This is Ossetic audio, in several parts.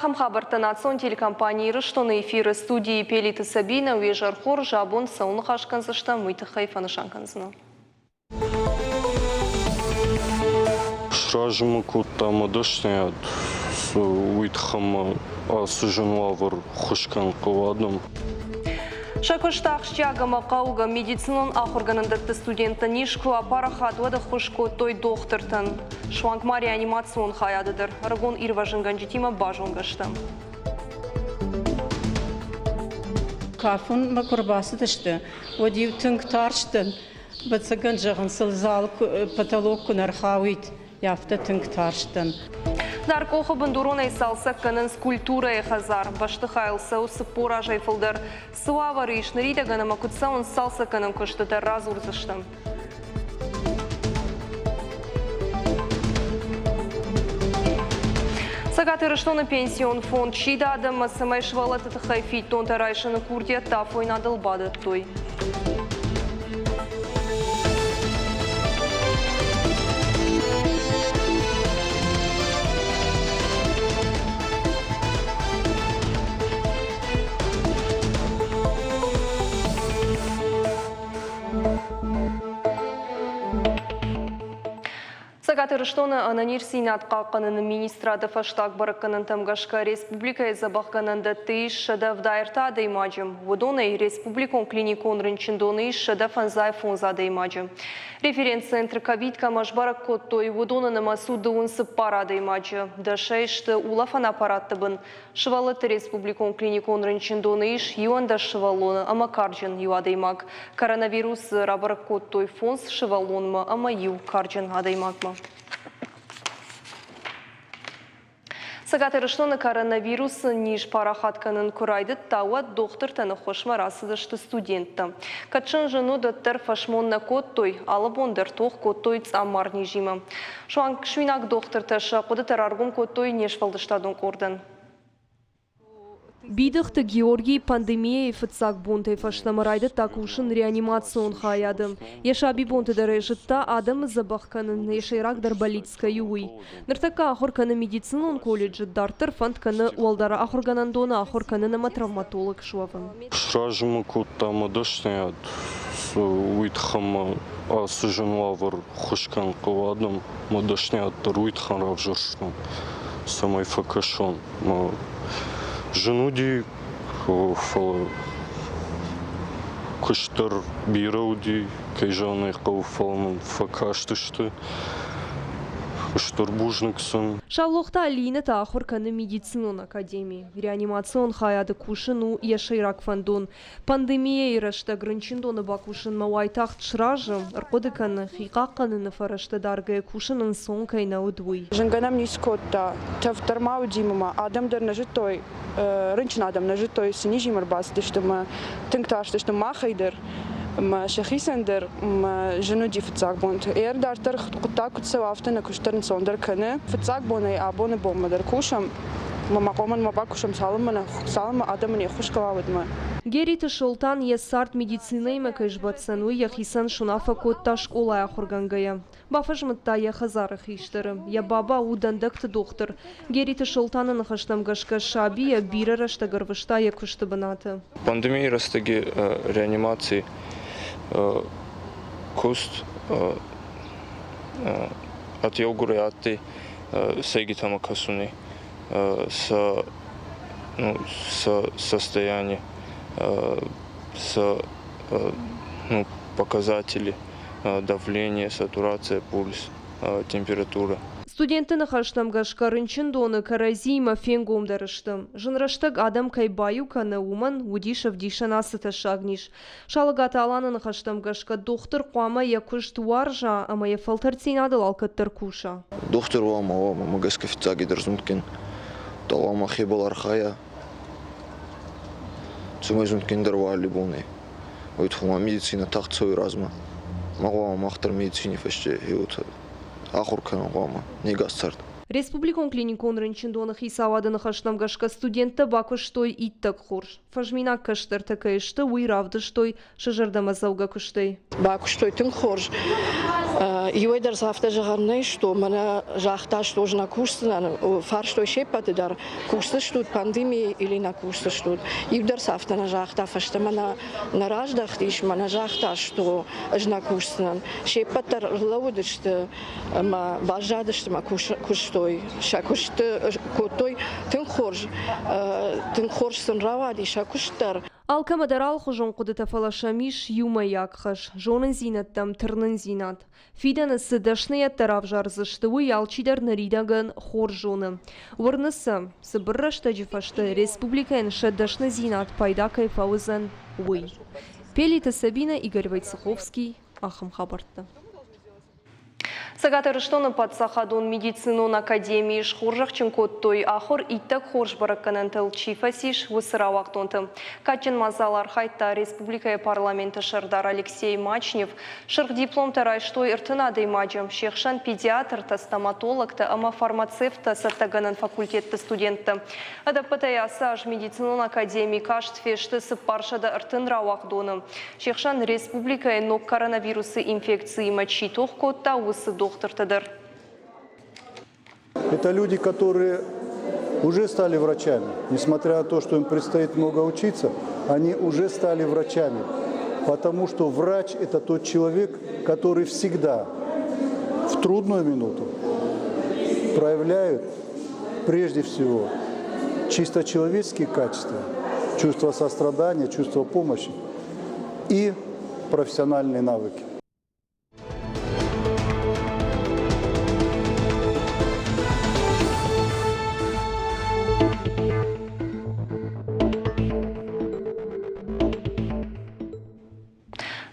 Ахӕм хабӕрттӕ национ телекомпани Ирыстоны эфиры студийы Пелиты Сабинӕ уе зӕр хорз, абон цӕуыл ныхас кӕндзыстӕм, уый тыххӕй фӕнысан кӕндзынӕн. Сразы мын кодта мӕ дӕсныйад, уый тыххӕй мӕ ацы зын уавӕр ххуыс кӕнын хъӕуы адӕм. Сӕ куыст ахсджиаг ӕмӕ хъӕугӕ медицинон ахуыргӕнӕндӕтты студенттӕн искуы апарахат, уӕд ӕххуыс кодтой дохтыртӕн. Суанг ма реанимацион хайады дӕр ӕрыгон ирвӕзынгӕнджытимӕ базонгӕ стӕм. Кафынмӕ куы рбацыдысты, уӕд-иу тынг тарстӕн. Ӕвӕццӕгӕн, зӕгъын сыл зал потолок куы нӕ рхауид, афтӕ тынг тарстӕн. Даркъохы бындуронӕй цалцӕг кӕнынц культурӕйы хӕдзар. Бӕстыхайыл цӕуы 40 азӕй фылдӕр. Цы уавӕры ис ныридӕгӕн ӕмӕ куыд цӕуынц цалцӕггӕнӕн куыстытӕ, радзурдзыстӕм. Цӕгат Ирыстоны пенсион фонд сиды адӕммӕ, цӕмӕй сывӕллӕтты тыххӕй фиддонтӕ райсыны курдиӕттӕ афойнадыл бадӕттой. Цӕгат Ирыстоны ӕнӕниздзинад хъахъхъӕныны министрады фӕстаг бӕрӕггӕнӕнтӕм гӕсгӕ республикӕйы дзӕбӕхгӕнӕндӕтты ис 173 адӕймаджы. Уыдонӕй республикон клиникон рынчындоны ис 155 адӕймаджы. Референц-центры ковид кӕмӕ сбӕрӕг кодтой, уыдоны нымӕц у 24 адӕймаджы. Дӕсӕй сты улӕфӕн аппаратты бын. Сывӕллӕтты республикон клиникон рынчындоны ис 11 сывӕллоны ӕмӕ карджын иу адӕймаг. Коронавирус дзы рабӕрӕг кодтой фондз сывӕллонмӕ ӕмӕ иу карджын адӕймагмӕ. Цӕгат Ирыстоны коронавирусы низ парахат кӕнын куы райдыдта, уӕд дохтыртӕн ӕххуысмӕ рацыдысты студенттӕ. Кӕд сын зын уыд, уӕддӕр фӕсмон нӕ кодтой, алы бон дӕр тох кодтой цъаммар низимӕ. Суанг суинаг дохтыртӕ сӕ хъуыдытӕ раргом кодтой не сфӕлдыстадон къордӕн. Бидыхты Георгий пандемийӕйы фыццаг бонтӕй фӕстӕмӕ райдыдта кусын реанимацион хайады. Йӕ сабибонты дӕр ӕй зыдта, адӕмы дзӕбӕх кӕнын йӕ сӕйрагдӕр бӕллиц кӕй у, уый. Ныртӕккӕ ахуыр кӕны медицинон колледжы, дарддӕр фӕнд кӕны уӕлдӕр ахуыргӕнӕндоны ахуыр кӕнын ӕмӕ травматолог суӕвын. Сразы мын кодта мӕ дӕсныйад, уый тыххӕй мӕ ацы зын уавӕр ххуыс кӕнын хъӕуы адӕм. Мӕ дӕсныйад дӕр уый тыххӕн равзӕрстон, цӕмӕй фӕкӕсон. Зын уыди, фӕлӕ куыст дӕр бирӕ уыди, кӕй зӕгъын ӕй хъӕуы, фӕлӕ мын фӕкастысты. Стыр бузныг сын. Саулохты Алинӕ та ахуыр кӕны медицинон академийы. Реанимацион хайады кусын у йӕ сӕйраг фӕндон. Пандемийӕйы рӕстӕг рынчындоны бакусынмӕ уайтагъд сразы, ӕрхъуыды кӕны, хи хъахъхъӕныны фӕрӕзтӕ даргӕйӕ кусын ӕнцон кӕй нӕ уыд, уый. Зынгӕ нӕм ницы кодта, тӕвд дӕр ма уыди мӕ адӕм дӕр нӕ зыдтой, рынчын адӕм нӕ зыдтой, цы низимӕ ӕрбацыдысты ӕмӕ тынг тарстысты махӕй дӕр ӕмӕ сӕхицӕн дӕр ӕмӕ зын уыди фыццаг бонты. Ӕр дарддӕр хъуыддаг куыд цӕуы, афтӕ нӕ куыст дӕр ӕнцондӕр кӕны. Фыццаг бонӕй абоны бонмӕ дӕр кусӕм, ӕмӕ ма хъуамӕ ма бакусӕм, цалынмӕ адӕмӕн не ххуыс хъӕуа, уӕдмӕ. Гериты Солтан йӕ цард медицинӕимӕ кӕй сбӕтдзӕн, уый йӕхицӕн суынаффӕ кодта скъолайы ахуыргӕнгӕйӕ. Бафӕзмыдта йӕ хӕдзары хистӕры. Йӕ баба у дӕндӕгты дохтыр. Гериты Солтаны ныхӕстӕм гӕсгӕ сабийӕ бирӕ рӕстӕг ӕрвыста йӕ куысты бынаты. Пандемийы рӕстӕджы реанимаци куыст ӕд еугурӕй адтӕй сӕйгитӕмӕ кӕсуни сӕ, ну, сӕ состояние, сӕ, ну, показатели давление, сатурация, пульс, температура. Студентты ныхӕстӕм гӕсгӕ рынчындоны кӕрӕдзиимӕ фенгомдӕр сты. Зын рӕстӕг адӕм кӕй баиу кӕны, уымӕн уыдис ӕвдисӕн ацы тӕссаг низ. Салӕгаты Аланы ныхӕстӕм гӕсгӕ дохтыр хъуамӕ йӕ куыст уарза ӕмӕ йӕ фӕлтӕрддзинадыл алкӕддӕр куса. Дохтыр уа ма уа, мӕ гӕсгӕ фиццагидӕр зундгин. Дӕлӕ мӕхебӕл архайа, цӕмӕй зундгиндӕр уа алли бонӕй. Уой туххӕй ма медицинӕ тагъд цӕуй размӕ. Ма гъӕуама мах дӕр медицини фӕсте еутӕ ахур кӕнӕн гъӕуама не гас цард. Республикон клиникон рынчындоны хицауады ныхӕстӕм гӕсгӕ студенттӕ бакуыстой иттӕг хорз. Фӕзминаг кӕстӕртӕ кӕй сты, уый равдыстой сӕ зӕрдӕмӕдзӕугӕ куыстӕй. Бакуыстой тынг хорз. Иуӕй дӕр сӕ афтӕ зӕгъӕн нӕй, что мӕнӕ загъта, что ӕз нӕ кусдзынӕн, фарстой се ппӕты дӕр, кусдзыстут пандемийы или нӕ кусдзыстут. Иу дӕр сӕ афтӕ нӕ загъта, фӕстӕмӕ нӕ, нӕ раздӕхтис, мӕнӕ загъта, что ӕз нӕ кусдзынӕн. Се ппӕт дӕр ӕрлӕууыдысты ӕмӕ баззадысты ӕмӕ куыстой. Сӕ куыст кодтой тынг хорз, тынг хорз сын рауади сӕ куыст дӕр. Алкӕмӕ дӕр алыхуызон хъуыдытӕ, фӕлӕ сӕм ис иумӕйаг хӕс – зонындзинӕдтӕм тырнындзинад. Фидӕны цы дӕсныйӕдтӕ равзардзысты, уый алчидӕр ныридӕгӕн хорз зоны. Уырны сӕ, цыбыр рӕстӕджы фӕстӕ республикӕйӕн сӕ дӕсныдзинад пайда кӕй фӕуыдзӕн, уый. Пелиты Сабинӕ, Игорь Войцеховский, ахӕм хабӕрттӕ. Цӕгат Ирыстоны паддзахадон медицинон академийы схорзӕхджын кодтой, ахуыр иттӕг хорз бӕрӕггӕнӕнтыл чи фӕцис, уыцы рауагъдонты. Кадджын мадзалы архайдта республикӕйы парламенты сӕрдар Алексей Мачнев. Сырх дипломтӕ райстой 30 адӕймаджы, се хсӕн педиатртӕ, стоматологтӕ ӕмӕ фармацевттӕ цӕттӕгӕнӕн факультетты студенттӕ. Ӕдӕппӕтӕй ацы аз медицинон академи каст фесты 430 рауагъдоны. Се хсӕн республикӕйы ног коронавирусы инфекциимӕ чи тох кодта, уыцы дохтыртӕ дӕр. Это люди, которые уже стали врачами. Несмотря на то, что им предстоит много учиться, они уже стали врачами. Потому что врач – это тот человек, который всегда в трудную минуту проявляет прежде всего чисто человеческие качества, чувство сострадания, чувство помощи и профессиональные навыки.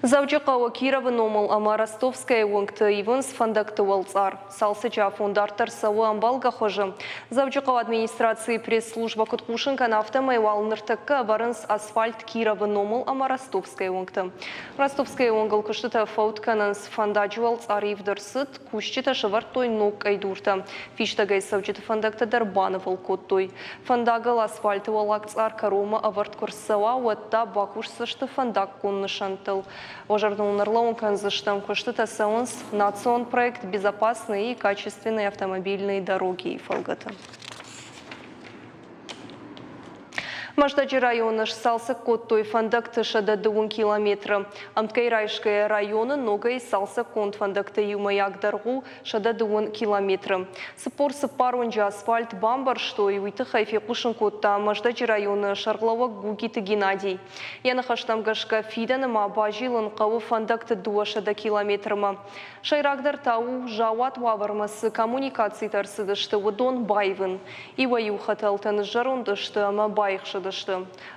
Дзӕуджыхъӕуы Кировы номыл ӕмӕ Ростовскӕйы уынгты ивынц фӕндӕгты уӕлцъар. Цалцӕджы афон дарддӕр цӕуы ӕмбӕлгӕ хуызы. Дзӕуджыхъӕуы администрацийы пресс-службӕ куыд хъусын кӕны, афтӕмӕй уал ныртӕккӕ ӕвӕрынц асфальт Кировы номыл ӕмӕ Ростовскӕйы уынгты. Ростовскӕйы уынгыл куыстытӕ фӕуд кӕнынц. Фӕндаджы уӕлцъар ивд ӕрцыд, кусджытӕ сӕвӕрдтой ног къӕйдуртӕ. Фистӕгӕй цӕуджыты фӕндӕгтӕ дӕр банывыл кодтой. Фӕндагыл асфальты уӕллаг цъар кӕронмӕ ӕвӕрд куы рцӕуа, уӕд та бакусдзысты фӕндаггон нысӕнттыл. Уӕ зӕрдыл ӕрлӕууын кӕндзыстӕм, куыстытӕ цӕуынц национ проект «Безопасные и качественные автомобильные дороги» фӕлгӕты. Мӕздӕджы районы сцалцӕг кодтой фӕндӕгты 120 километры. Ӕмткӕй райсгӕйӕ районы ногӕй цалцӕггонд фӕндӕгты иумӕйаг дӕргъ у 120 километры. 44 уынджы асфальт бамбӕрзтой, уый тыххӕй фехъусын кодта Мӕздӕджы районы сӕргълӕууӕг Гугиты Геннадий. Йӕ ныхӕстӕм гӕсгӕ, фидӕны ма базилын хъӕуы фӕндӕгты 200 километрмӕ. Сӕйрагдӕр та у, заууат уавӕрмӕ цы коммуникацитӕ ӕрцыдысты, уыдон баивын. Иуӕй-иу хӕтӕлтӕ ныззӕронд сты ӕмӕ баихсыдысты.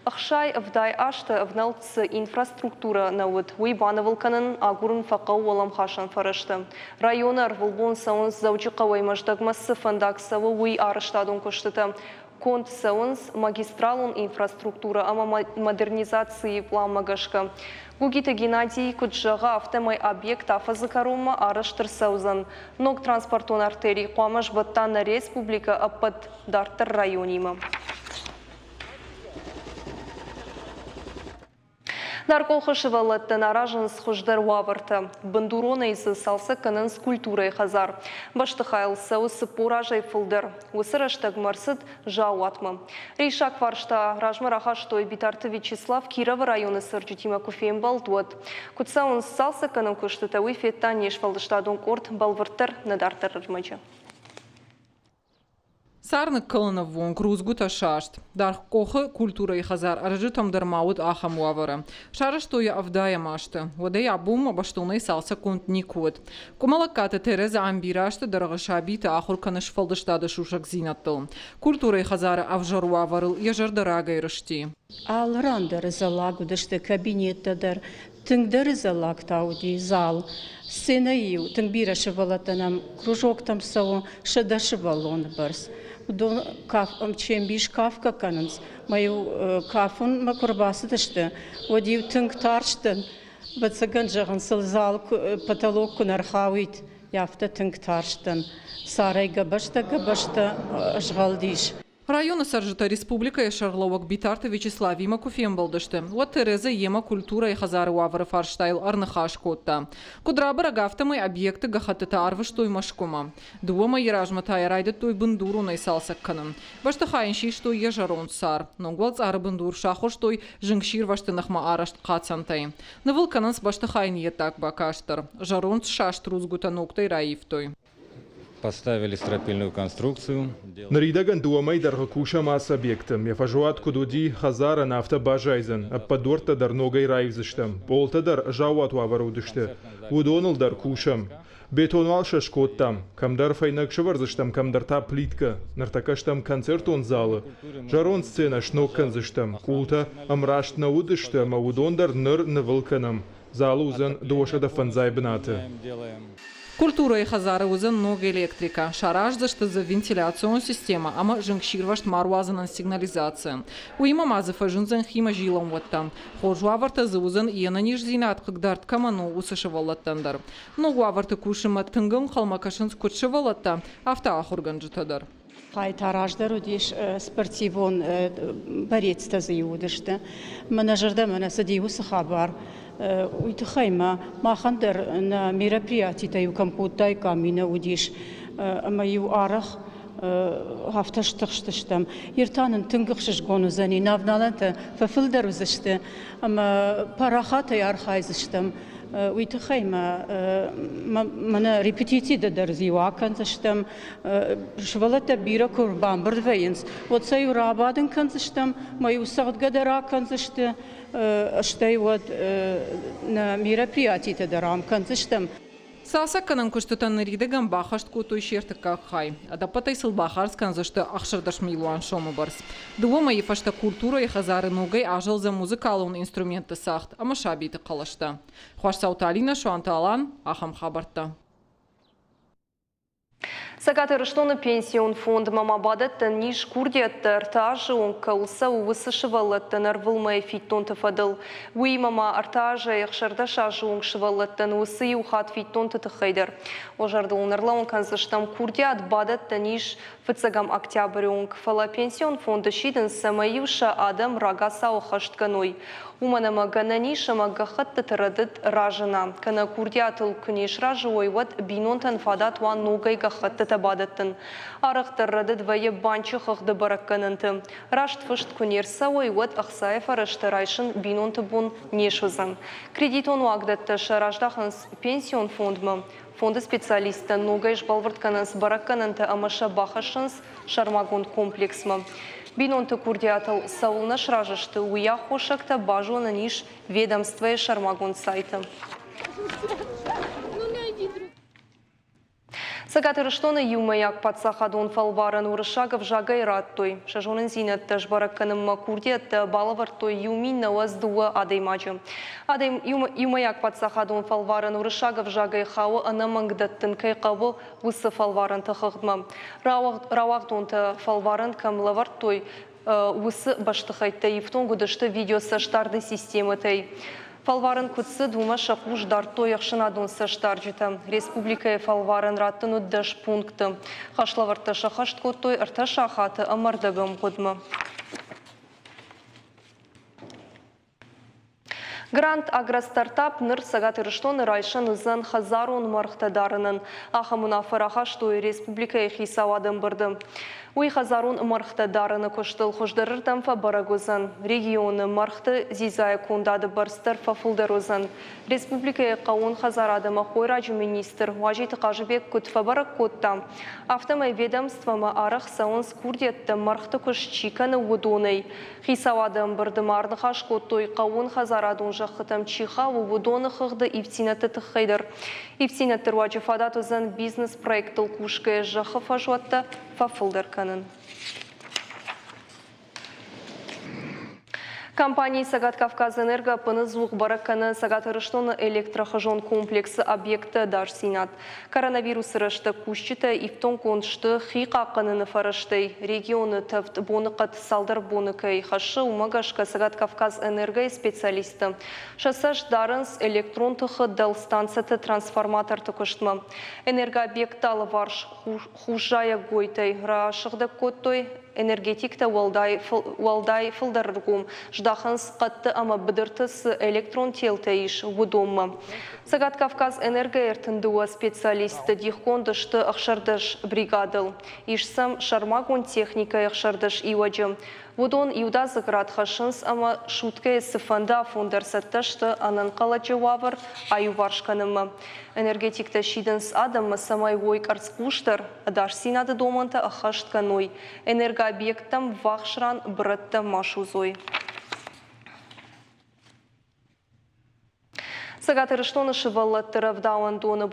60 азты ӕвнӕлд цы инфраструктурӕ нӕ уыд, уый банывыл кӕнын агурын фӕхъӕуы уӕлӕмхасӕн фӕрӕзтӕ. Районы ӕрвылбон цӕуынц Дзӕуджыхъӕуӕй Мӕздӕгмӕ цы фӕндаг цӕуы, уый арӕзтадон куыстытӕ. Конд цӕуынц магистралон инфраструктурӕ ӕмӕ модернизацийы пъланмӕ гӕсгӕ. Гугиты Геннадий куыд зӕгъы, афтӕмӕй объект афӕдзы кӕронмӕ арӕзт ӕрцӕудзӕн. Ног транспортон артери хъуамӕ сбӕтта нӕ республикӕ ӕппӕт дарддӕр районимӕ. Наркъохы сывӕллӕттӕн аразынц хуыздӕр уавӕртӕ. Бындуронӕй дзы цалцӕг кӕнынц культурӕйы хӕдзар. Бӕстыхайыл цӕуы 40 азӕй фылдӕр. Уыцы рӕстӕгмӕ ӕрцыд заууатмӕ. Риссаг фарста размӕ рахастой Битарты Вячеслав Кировы районы цӕрджытимӕ куы фембӕлд, уӕд. Куыд цӕуынц цалцӕггӕнӕн куыстытӕ, уый федта не сфӕлдыстадон къорд бӕлвырддӕр нӕ дарддӕр ӕрмӕджы. Цар ныккӕлынӕввонг рудзгуытӕ саст. Даргъ-Къохы культурӕйы хӕдзар ӕрӕджытӕм дӕр ма уыд ахӕм уавӕры. Сарӕзтой йӕ ӕвдайӕм азты. Уӕдӕй абонмӕ бӕстонӕй цалцӕггонд никуы уыд. Къуымӕлӕгкаты Терезӕ ам бирӕ азты дӕргъы сабиты ахуыр кӕны сфӕлдыстады сусӕгдзинӕдтыл. Культурӕйы хӕдзары ӕвзӕр уавӕрыл йӕ зӕрдӕ рагӕй рысти. Алы ран дӕр зӕллаг уыдысты кабинеттӕ дӕр, Тынгдӕр зӕллаг та уыди зал. Сценӕйы-иу тынг бирӕ сывӕллӕттӕ нӕм кружоктӕм цӕуы, 100 сывӕллоны бӕрц. Уыдон се мбис кафгӕ кӕнынц. Мӕ-иу кафынмӕ куы рбацыдысты, уӕд-иу тынг тарстӕн. Ӕвӕццӕгӕн, зӕгъын сыл зал потолок куы нӕ рхауид. Афтӕ тынг тарстӕн. Царӕй гӕбӕзтӕ-гӕбӕзтӕ згъӕлдис. Районы цӕрджытӕ республикӕйы сӕргълӕууӕг Битарты Вячеславимӕ куы фембӕлдысты, уӕд Терезӕ йемӕ культурӕйы хӕдзары уавӕры фарстайыл ӕрныхас кодта. Куыд рабӕрӕг, афтӕмӕй объекты гӕххӕттытӕ арвыстой Мӕскуымӕ. Дыууӕ мӕйы размӕ та йӕ райдыдтой бындуронӕй цалцӕг кӕнын. Бӕстыхайӕн систой йӕ зӕронд цар. Ног уӕлцъары бындур сахуырстой зынгсирвӕзты ныхмӕ арӕзт хъацӕнтӕй. Нывыл кӕнынц бӕстыхайӕн йе ддаг бакаст дӕр. Зӕронд саст рудзгуытӕ ногтӕй раивтой. Поставили стропильную конструкцию. Ныридӕгӕн дыууӕ мӕй дӕргъы кусӕм ацы объекты. Йӕ фӕзуат куыд уыди, хӕдзарӕн афтӕ баззайдзӕн. Ӕппӕт дуӕрттӕ дӕр ногӕй раивдзыстӕм. Пъолтӕ дӕр заууат уавӕры уыдысты. Уыдоныл дӕр кусӕм. Бетон уал сӕ скодтам. Кӕмдӕр фӕйнӕг сӕвӕрдзыстӕм, кӕмдӕр та плиткӕ. Ныртӕккӕ стӕм концертон залы. Зӕронд сценӕ сног кӕндзыстӕм. Къултӕ ӕмраст нӕ уыдысты ӕмӕ уыдон дӕр ныр нывыл кӕнӕм. Залы уыдзӕн 205 бынаты. Культурӕйы хӕдзары уыдзӕн ног электрикӕ, сараздзысты дзы вентиляцион системӕ ӕмӕ зынгсирвӕзт ма руадзынӕн сигнализаци. Уыимӕ ма дзы фӕзындзӕн химӕзилӕн уӕттӕ. Хорз уавӕртӕ дзы уыдзӕн йе нӕниздзинад хъыгдард кӕмӕн у, уыцы сывӕллӕттӕн дӕр. Ног уавӕрты кусынмӕ тынг ӕнхъӕлмӕ кӕсынц куыд сывӕллӕттӕ, афтӕ ахуыргӕнджытӕ дӕр. Хъайтар раздӕр уыдис спортивон борецтӕ дзы уыдысты. Мӕнӕ зӕрдӕмӕ нӕ цыди уыцы хабар. Уый тыххӕй ма махӕн дӕр нӕ мероприятитӕ-иу кӕм кодтаиккам, уый нӕ уыдис. Ӕмӕ-иу арӕх афтӕ стыхстыстӕм. Ир та нын тынг ӕхсызгон уыдзӕни, нӕ авналӕнтӕ фӕфылдӕр уыдзысты ӕмӕ парахатӕй архайдзыстӕм. Уый тыххӕй ма мӕнӕ репетицитӕ дӕр дзы-иу акӕндзыстӕм. Сывӕллӕттӕ бирӕ куы ӕрбамбырд вӕййынц, уӕд сӕ-иу рабадын кӕндзыстӕм, ӕмӕ-иу цӕгъдгӕ дӕр акӕндзысты, стӕй уӕд нӕ мероприятитӕ дӕр ам кӕндзыстӕм. Цалцӕггӕнӕн куыстытӕн ныридӕгӕн баххӕст кодтой се ртыккаг хай. Ӕдӕппӕтӕй сыл бахардз кӕндзысты 16 милуан сомы бӕрц. Дыууӕ мӕйы фӕстӕ культурӕйы хӕдзары ногӕй азӕлдзӕн музыкалон инструментты цагъд ӕмӕ сабиты хъӕлӕстӕ. Хуасдзауты Алинӕ, Суанты Алан, ахӕм хабӕрттӕ. Цӕгат Ирыстоны пенсион фондмӕ ма бадӕттӕн ис курдиӕттӕ ӕртӕ азы онг кӕуыл цӕуы, уыцы сывӕллӕттӕн ӕрвылмӕйы фиддонты фӕдыл. Уыимӕ ма ӕртӕ азӕй 16 азы онг сывӕллӕттӕн уыцы иу хатт фиддонты тыххӕй дӕр. Уӕ зӕрдыл ын ӕрлӕууын кӕндзыстӕм, курдиат бадӕттӕн ис фыццӕгӕм октябры онг, фӕлӕ пенсион фонды сидынц, цӕмӕй-иу сӕ адӕм рагацау ӕххӕст кӕной. Уымӕн ӕмӕ гӕнӕн ис ӕмӕ гӕххӕттыты рӕдыд разына, кӕнӕ курдиатыл куы не сразы уой, уӕд бинонтӕн фадат уа ногӕй гӕххӕттытӕ бадӕттын. Арӕхдӕр рӕдыд вӕййы банчы хыгъды бӕрӕггӕнӕнты. Раст фыст куы не рцӕуой, уӕд ӕхцайы фӕрӕзтӕ райсын бинонты бон не суыдзӕн. Кредитон уагдӕттӕ сӕ раздахынц пенсион фондмӕ. Фонды специалисттӕ ногӕй сбӕлвырд кӕнынц бӕрӕггӕнӕнтӕ ӕмӕ сӕ бахӕссынц сӕрмагонд комплексмӕ. Бинонты курдиатыл цӕуылнӕ сразы сты, уый аххосӕгтӕ базонӕн ис ведомствойы сӕрмагонд сайты. Цӕгат Ирыстоны иумӕйаг паддзахадон фӕлварӕн уырыссаг ӕвзагӕй радтой. Сӕ зонындзинӕдтӕ сбӕрӕг кӕнынмӕ курдиӕттӕ балӕвӕрдтой 1092 адӕймаджы. Адӕм иумӕйаг паддзахадон фӕлварӕн уырыссаг ӕвзагӕй хауы ӕнӕмӕнг дӕттын кӕй хъӕуы, уыцы фӕлварӕнты хыгъдмӕ. Рауагъдонтӕ фӕлварӕн кӕм лӕвӕрдтой, уыцы бӕстыхӕйттӕ ифтонг уыдысты видеоцӕстдарды системӕтӕй. Фӕлварӕн куыд цыд, уымӕ сӕ хъус дардтой ӕхсӕнадон цӕстдарджытӕ. Республикӕйы фӕлварӕн раттын уыд 10 пункты. Хӕслӕвӕрдтӕ сӕххӕст кодтой ӕртӕ сахаты ӕмӕ ӕрдӕг ӕмгъуыдмӕ. Грант Агростартап ныр Цӕгат Ирыстоны райсӕн уыдзӕн хӕдзарон мӕргътӕ дарынӕн. Ахӕм уынаффӕ рахастой республикӕйы хицауады ӕмбырды. Уый хӕдзарон мӕргътӕ дарыны куыстыл хуыздӕрырдӕм фӕбӕрӕг уыдзӕн. Регионы мӕргъты дзидзайы кондады бӕрц дӕр фӕфылдӕр уыдзӕн. Республикӕйы хъӕууон хӕдзарад ӕмӕ хойраджы министр Уазиты Хъазыбег куыд фӕбӕрӕг кодта, афтӕмӕй ведомствомӕ арӕх цӕуынц курдиӕттӕ мӕргъты куыст чи кӕны, уыдонӕй. Хицауады ӕмбырды ма ӕрныхас кодтой, хъӕууонхӕдзарадон зӕххытӕм чи хауы, уыдоны хыгъды ивддзинӕдты тыххӕй дӕр. Ивддзинӕдты руаджы фадат уыдзӕн бизнес-проекттыл кусгӕйӕ зӕххы фӕзуӕттӕ фӕфылдӕр кӕнын. Компани Цӕгат Кавказэнерго ӕппынӕдзух бӕрӕг кӕны Цӕгат Ирыстоны электрохызон комплексы объектты ӕдасдзинад. Коронавирусы рӕстӕг кусджытӕ ифтонггонд сты хи хъахъхъӕныны фӕрӕзтӕй. Регионы тӕвд боныхъӕд цалдӕр боны кӕй хӕссы, уымӕ гӕсгӕ Цӕгат Кавказэнерго-йы специалисттӕ сӕ цӕст дарынц электрон тыхы дӕлстанцӕты трансформаторты куыстмӕ. Энергообъектты алыварс хус зайӕгойтӕй расыгъдӕг кодтой. Энергетиктӕ уӕлдай фылдӕр ӕргом здахынц хъӕдты ӕмӕ быдырты цы электрон телтӕ ис, уыдонмӕ. Цӕгат Кавказ энергойы 32 специалисты дихгонд сты 16 бригадыл. Ис сӕм сӕрмагонд техникӕйы 16 иуӕджы. Уыдон иудадзыг рад хӕссынц ӕмӕ суткӕйы цыфӕнды афон дӕр цӕттӕ сты ӕнӕнхъӕлӕджы уавӕр аиуварс кӕнынмӕ. Энергетиктӕ сидынц адӕммӕ, цӕмӕй уой къӕрцхъусдӕр, ӕдасдзинады домӕнтӕ ӕххӕст кӕной, энергообъекттӕм ввахс ран бырӕттӕ ма судзой. Цӕгат Ирыстоны сывӕллӕтты рӕвдауӕндоны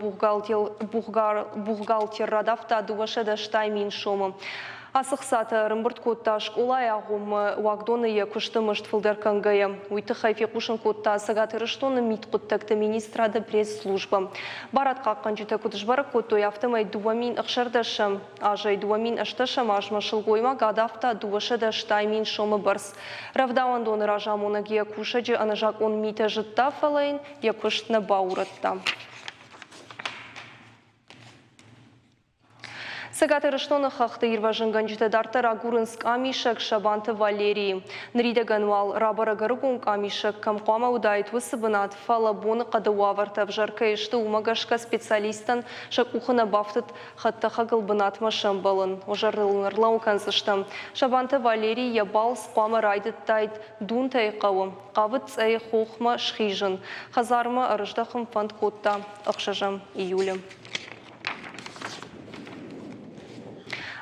бухгалтер радавта 280 000 сомы. Ацы хцатӕ ӕрӕмбырд кодта скъолайы агъоммӕ уагдоны йӕ куысты мызд фылдӕр кӕнгӕйӕ. Уый тыххӕй фехъусын кодта Цӕгат Ирыстоны мидхъуыддӕгты министрады пресс-службӕ. Барадхъахъхъӕнджытӕ куыд сбӕрӕг кодтой, афтӕмӕй 2016 азӕй 2018 азмӕ сылгоймаг адавта 280 000 сомы бӕрц. Рӕвдауӕндоны разамонӕг йӕ кусӕджы ӕнӕзакъон митӕ зыдта, фӕлӕ йын йӕ куыст нӕ баурӕдта. Цӕгат Ирыстоны хӕхты ирвӕзынгӕнджытӕ дарддӕр агурынц къамисӕг Сабанты Валерийы. Ныридӕгӕн уал рабӕрӕг ӕрыгон къамисӕг кӕм хъуамӕ уыдаид, уыцы бынат, фӕлӕ боныхъӕды уавӕртӕ ӕвзӕр кӕй сты, уымӕ гӕсгӕ специалисттӕн сӕ къухы нӕ бафтыд хӕдтӕхӕгыл бынатмӕ сӕмбӕлын. Уӕ зӕрдыл ын ӕрлӕууын кӕндзыстӕм. Сабанты Валерий йӕ балц хъуамӕ райдыдтаид Дунтӕйы хъӕуы. Хъавыд Цъӕйы хохмӕ схизын. Хӕдзармӕ ӕрыздӕхын фӕнд кодта 6 июлы.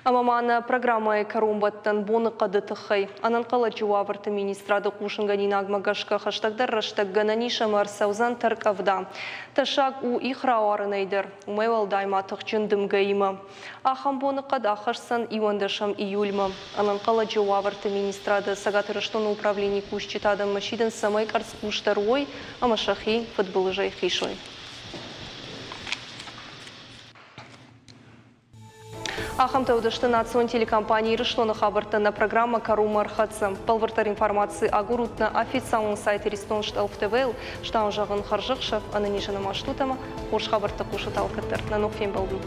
Ӕмӕ ма нӕ программӕйы кӕронбӕттӕн боныхъӕды тыххӕй. Ӕнӕнхъӕлӕджы уавӕрты министрады хъусынгӕнинагмӕ гӕсгӕ хӕстӕгдӕр рӕстӕг гӕнӕн ис ӕмӕ ӕрцӕудзӕн тӕркъӕвда. Тӕссаг у их рауарынӕй дӕр, уымӕй уӕлдай ма тыхджын дымгӕимӕ. Ахӕм боныхъӕд ахӕсдзӕн 11 июльмӕ. Ӕнӕнхъӕлӕджы уавӕрты министрады Цӕгат Ирыстоны управленийы кусджытӕ адӕммӕ сидынц, цӕмӕй къӕрцхъусдӕр уой ӕмӕ сӕхи фыдбылызӕй хизой. Ахӕмтӕ уыдысты национ телекомпани Ирыстоны хабӕрттӕ нӕ программӕ кӕронмӕ ӕрхӕццӕ. Бӕлвырддӕр информаци агурут нӕ официалон сайт Иристон Штълф ТВ-йыл. Стауын зӕгъын хӕрзӕхсӕв, ӕнӕнизӕн ӕмӕ стут ӕмӕ хорз хабӕрттӕ хъусут алкӕддӕр. Нӕ ног фембӕлдмӕ.